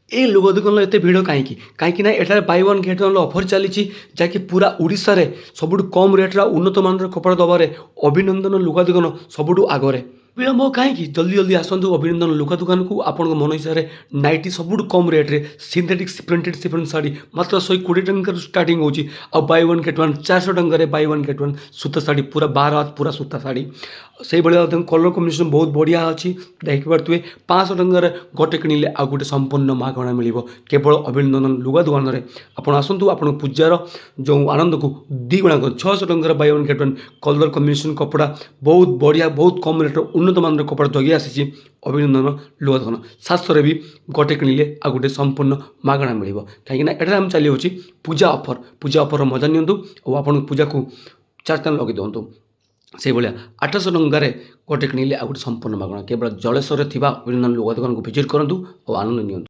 ଏ ଲୁଗା ଦୋକାନରେ ଏତେ ଭିଡ଼ କାହିଁକି? କାହିଁକି ନା ଏଠାରେ buy one get one offer ଚାଲିଛି, ଯାହାକି ପୁରା ଓଡ଼ିଶାରେ ସବୁଠୁ କମ୍ ରେଟ୍ର ଉନ୍ନତ ମାନର କପଡ଼ା ଦେବାରେ ଅଭିନନ୍ଦନ ଲୁଗା ଦୋକାନ ସବୁଠୁ ଆଗରେ। ବିଳମ୍ବ କାହିଁକି? ଜଲ୍ଦି ଜଲ୍ଦି ଆସନ୍ତୁ ଅଭିନନ୍ଦନ ଲୁଗା ଦୋକାନକୁ। ଆପଣଙ୍କ ମନ ହିସାବରେ ନାଇଟି ସବୁଠୁ କମ୍ ରେଟ୍ରେ, ସିନ୍ଥେଟିକ୍ସ ପ୍ରିଣ୍ଟେଡ୍ ସିଫନ୍ ଶାଢ଼ୀ ମାତ୍ର 120 ଟଙ୍କାରୁ ଷ୍ଟାର୍ଟିଂ ହେଉଛି। ଆଉ ବାଇ ୱାନ୍ ଗେଟ୍ ୱାନ୍ 400 ଟଙ୍କାରେ ବାଇ ୱାନ୍ ଗେଟ୍ ୱାନ୍ ସୂତା ଶାଢ଼ୀ, ପୁରା 12 ହାତ ପୁରା ସୂତା ଶାଢ଼ୀ। ସେଇଭଳିଆ ମଧ୍ୟ କଲର୍ କମ୍ବିନେସନ୍ ବହୁତ ବଢ଼ିଆ ଅଛି, ଦେଖିପାରୁଥିବେ। 500 ଟଙ୍କାରେ ଗୋଟେ କିଣିଲେ ଆଉ ଗୋଟେ ସମ୍ପୂର୍ଣ୍ଣ ମାଗଣା ମିଳିବ କେବଳ ଅଭିନନ୍ଦନ ଲୁଗା ଦୋକାନରେ। ଆପଣ ଆସନ୍ତୁ, ଆପଣଙ୍କ ପୂଜାର ଯେଉଁ ଆନନ୍ଦକୁ ଦ୍ୱିଗୁଣା କରନ୍ତୁ। 600 ଟଙ୍କାରେ buy one get one colour combination କପଡ଼ା, ବହୁତ ବଢ଼ିଆ, ବହୁତ କମ୍ ରେଟ୍ର ଉନ୍ନତ ମାନର କପଡ଼ା ଜଗି ଆସିଛି ଅଭିନନ୍ଦନ ଲୁଗା ଦୋକାନ। 700ରେ ବି ଗୋଟେ କିଣିଲେ ଆଉ ଗୋଟେ ସମ୍ପୂର୍ଣ୍ଣ ମାଗଣା ମିଳିବ, କାହିଁକିନା ଏଠାରେ ଆମେ ଚାଲିହେଉଛି ପୂଜା ଅଫର୍। ପୂଜା ଅଫର୍ର ମଜା ନିଅନ୍ତୁ ଆଉ ଆପଣଙ୍କ ପୂଜାକୁ ଚାରି ଚାନ୍ଦ ଲଗେଇ ଦିଅନ୍ତୁ। ସେଇଭଳିଆ 800 ଟଙ୍କାରେ ଗୋଟେ କିଣିଲେ ଆଉ ଗୋଟେ ସମ୍ପୂର୍ଣ୍ଣ ମାଗଣା। କେବଳ ଜଳେଶ୍ୱରରେ ଥିବା ଅଭିନନ୍ଦନ ଲୁଗା ଦୋକାନକୁ ଭିଜିଟ୍ କରନ୍ତୁ ଆଉ ଆନନ୍ଦ ନିଅନ୍ତୁ।